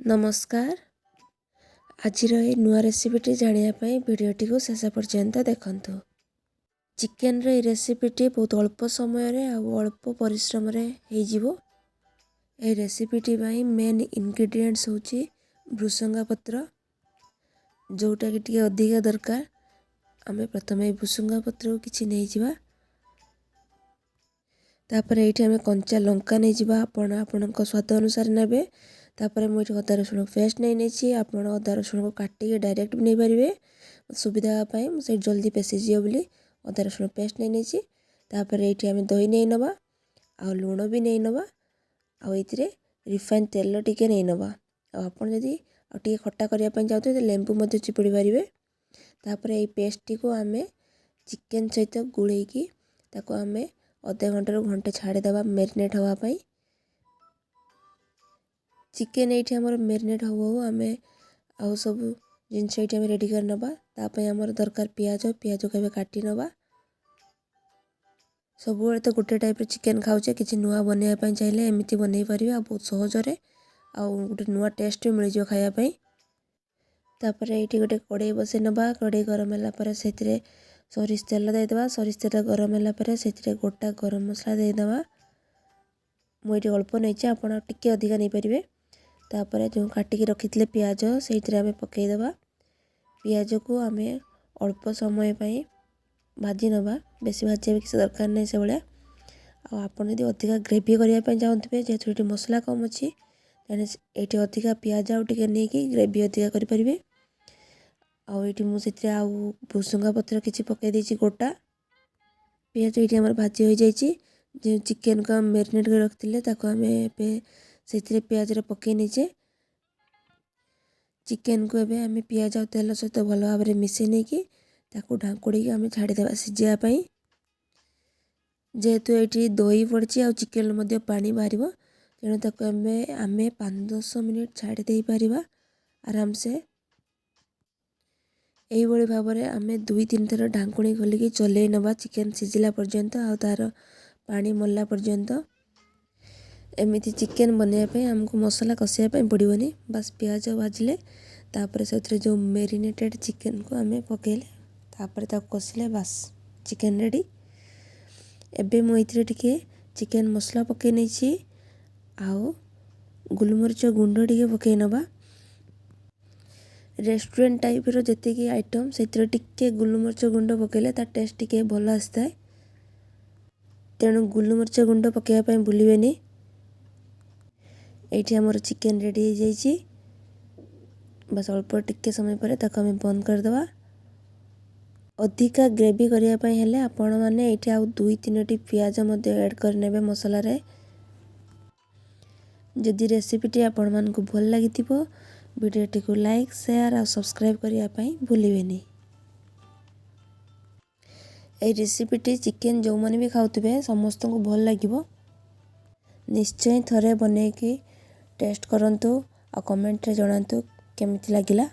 ନମସ୍କାର। ଆଜିର ଏହି ନୂଆ ରେସିପିଟି ଜାଣିବା ପାଇଁ ଭିଡ଼ିଓଟିକୁ ଶେଷ ପର୍ଯ୍ୟନ୍ତ ଦେଖନ୍ତୁ। ଚିକେନର ଏହି ରେସିପିଟି ବହୁତ ଅଳ୍ପ ସମୟରେ ଆଉ ଅଳ୍ପ ପରିଶ୍ରମରେ ହେଇଯିବ। ଏହି ରେସିପିଟି ପାଇଁ ମେନ୍ ଇନଗ୍ରିଡ଼ିଏଣ୍ଟସ୍ ହେଉଛି ଭୃସଙ୍ଗା ପତ୍ର, ଯେଉଁଟାକି ଟିକେ ଅଧିକା ଦରକାର। ଆମେ ପ୍ରଥମେ ଏହି ଭୃସଙ୍ଗା ପତ୍ରକୁ କିଛି ନେଇଯିବା। ତାପରେ ଏଇଠି ଆମେ କଞ୍ଚା ଲଙ୍କା ନେଇଯିବା। ଆପଣ ଆପଣଙ୍କ ସ୍ୱାଦ ଅନୁସାରେ ନେବେ। ତାପରେ ମୁଁ ଏଇଠି ଅଦା ରସୁଣ ପେଷ୍ଟ ନେଇ ନେଇଛି। ଆପଣ ଅଦା ରସୁଣକୁ କାଟିକି ଡାଇରେକ୍ଟ ବି ନେଇପାରିବେ। ସୁବିଧା ହେବା ପାଇଁ ମୁଁ ସେଇଠି ଜଲ୍ଦି ପେଶିଯିବ ବୋଲି ଅଦା ରସୁଣ ପେଷ୍ଟ ନେଇ ନେଇଛି। ତାପରେ ଏଇଠି ଆମେ ଦହି ନେଇ ନେବା ଆଉ ଲୁଣ ବି ନେଇ ନେବା ଆଉ ଏଇଥିରେ ରିଫାଇନ୍ ତେଲ ଟିକେ ନେଇ ନେବା। ଆଉ ଆପଣ ଯଦି ଆଉ ଟିକେ ଖଟା କରିବା ପାଇଁ ଚାହୁଁଥିବେ, ଲେମ୍ବୁ ମଧ୍ୟ ଚିପୁଡ଼ି ପାରିବେ। ତାପରେ ଏଇ ପେଷ୍ଟଟିକୁ ଆମେ ଚିକେନ୍ ସହିତ ଗୋଳେଇକି ତାକୁ ଆମେ ଅଧ ଘଣ୍ଟାରୁ ଘଣ୍ଟେ ଛାଡ଼ିଦେବା ମ୍ୟାରିନେଟ୍ ହେବା ପାଇଁ। ଚିକେନ୍ ଏଇଠି ଆମର ମ୍ୟାରିନେଟ୍ ହଉ ହଉ ଆମେ ଆଉ ସବୁ ଜିନିଷ ଏଇଠି ଆମେ ରେଡ଼ି କରି ନେବା। ତା ପାଇଁ ଆମର ଦରକାର ପିଆଜ। ପିଆଜକୁ ଏବେ କାଟି ନେବା। ସବୁବେଳେ ତ ଗୋଟେ ଟାଇପ୍ର ଚିକେନ୍ ଖାଉଛେ। କିଛି ନୂଆ ବନେଇବା ପାଇଁ ଚାହିଁଲେ ଏମିତି ବନେଇ ପାରିବେ ଆଉ ବହୁତ ସହଜରେ ଆଉ ଗୋଟେ ନୂଆ ଟେଷ୍ଟ ବି ମିଳିଯିବ ଖାଇବା ପାଇଁ। ତାପରେ ଏଇଠି ଗୋଟେ କଡ଼େଇ ବସେଇ ନେବା। କଡ଼େଇ ଗରମ ହେଲା ପରେ ସେଥିରେ ସୋରିଷ ତେଲ ଦେଇଦେବା। ସୋରିଷ ତେଲ ଗରମ ହେଲା ପରେ ସେଥିରେ ଗୋଟା ଗରମ ମସଲା ଦେଇଦେବା। ମୁଁ ଏଇଠି ଅଳ୍ପ ନେଇଛି, ଆପଣ ଟିକେ ଅଧିକା ନେଇପାରିବେ। ତାପରେ ଯେଉଁ କାଟିକି ରଖିଥିଲେ ପିଆଜ, ସେଇଥିରେ ଆମେ ପକାଇଦେବା। ପିଆଜକୁ ଆମେ ଅଳ୍ପ ସମୟ ପାଇଁ ଭାଜି ନେବା। ବେଶୀ ଭାଜିବା ବି କିଛି ଦରକାର ନାହିଁ ସେଭଳିଆ। ଆଉ ଆପଣ ଯଦି ଅଧିକା ଗ୍ରେଭି କରିବା ପାଇଁ ଚାହୁଁଥିବେ, ଯେହେତୁ ଏଠି ମସଲା କମ୍ ଅଛି, ତାହେଲେ ଏଇଠି ଅଧିକା ପିଆଜ ଆଉ ଟିକେ ନେଇକି ଗ୍ରେଭି ଅଧିକା କରିପାରିବେ। ଆଉ ଏଇଠି ମୁଁ ସେଥିରେ ଆଉ ଭୃସଙ୍ଗା ପତ୍ର କିଛି ପକାଇ ଦେଇଛି ଗୋଟା। ପିଆଜ ଏଇଠି ଆମର ଭାଜି ହୋଇଯାଇଛି। ଯେଉଁ ଚିକେନକୁ ଆମେ ମ୍ୟାରିନେଟ୍ କରି ରଖିଥିଲେ, ତାକୁ ଆମେ ଏବେ ସେଥିରେ ପିଆଜରେ ପକାଇ ନେଇଛେ। ଚିକେନକୁ ଏବେ ଆମେ ପିଆଜ ଆଉ ତେଲ ସହିତ ଭଲ ଭାବରେ ମିଶାଇ ନେଇକି ତାକୁ ଢାଙ୍କୁଡ଼ିକି ଆମେ ଛାଡ଼ିଦେବା ସିଝିବା ପାଇଁ। ଯେହେତୁ ଏଇଠି ଦହି ପଡ଼ିଛି ଆଉ ଚିକେନରୁ ମଧ୍ୟ ପାଣି ବାହାରିବ, ତେଣୁ ତାକୁ ଆମେ 5-10 ମିନିଟ୍ ଛାଡ଼ି ଦେଇପାରିବା ଆରାମସେ। ଏଇଭଳି ଭାବରେ ଆମେ ଦୁଇ ତିନି ଥର ଢାଙ୍କୁଣୀ ଖୋଲିକି ଚଲେଇ ନେବା ଚିକେନ୍ ସିଝିଲା ପର୍ଯ୍ୟନ୍ତ ଆଉ ତା'ର ପାଣି ମରିଲା ପର୍ଯ୍ୟନ୍ତ। ଏମିତି ଚିକେନ୍ ବନେଇବା ପାଇଁ ଆମକୁ ମସଲା କଷିବା ପାଇଁ ପଡ଼ିବନି। ବାସ୍, ପିଆଜ ଭାଜିଲେ, ତାପରେ ସେଥିରେ ଯେଉଁ ମେରିନେଟେଡ଼୍ ଚିକେନ୍କୁ ଆମେ ପକାଇଲେ, ତାପରେ ତାକୁ କଷିଲେ, ବାସ୍, ଚିକେନ୍ ରେଡ଼ି। ଏବେ ମୁଁ ଏଇଥିରେ ଟିକେ ଚିକେନ୍ ମସଲା ପକାଇ ନେଇଛି ଆଉ ଗୋଲମରିଚ ଗୁଣ୍ଡ ଟିକେ ପକାଇ ନେବା। ରେଷ୍ଟୁରାଣ୍ଟ ଟାଇପ୍ର ଯେତିକି ଆଇଟମ୍, ସେଥିରେ ଟିକେ ଗୋଲମରିଚ ଗୁଣ୍ଡ ପକାଇଲେ ତା ଟେଷ୍ଟ ଟିକେ ଭଲ ଆସିଥାଏ। ତେଣୁ ଗୋଲମରିଚ ଗୁଣ୍ଡ ପକାଇବା ପାଇଁ ଭୁଲିବେନି। ଏଇଠି ଆମର ଚିକେନ୍ ରେଡ଼ି ହେଇଯାଇଛି। ବାସ୍, ଅଳ୍ପ ଟିକେ ସମୟ ପରେ ତାକୁ ଆମେ ବନ୍ଦ କରିଦେବା। ଅଧିକା ଗ୍ରେଭି କରିବା ପାଇଁ ହେଲେ ଆପଣମାନେ ଏଇଠି ଆଉ ଦୁଇ ତିନୋଟି ପିଆଜ ମଧ୍ୟ ଆଡ଼୍ କରିନେବେ ମସଲାରେ। ଯଦି ରେସିପିଟି ଆପଣମାନଙ୍କୁ ଭଲ ଲାଗିଥିବ, ଭିଡ଼ିଓଟିକୁ ଲାଇକ୍, ସେୟାର ଆଉ ସବସ୍କ୍ରାଇବ୍ କରିବା ପାଇଁ ଭୁଲିବେନି। ଏଇ ରେସିପିଟି ଚିକେନ୍ ଯେଉଁମାନେ ବି ଖାଉଥିବେ, ସମସ୍ତଙ୍କୁ ଭଲ ଲାଗିବ। ନିଶ୍ଚୟ ଥରେ ବନେଇକି ଟେଷ୍ଟ କରନ୍ତୁ ଆଉ କମେଣ୍ଟରେ ଜଣାନ୍ତୁ କେମିତି ଲାଗିଲା।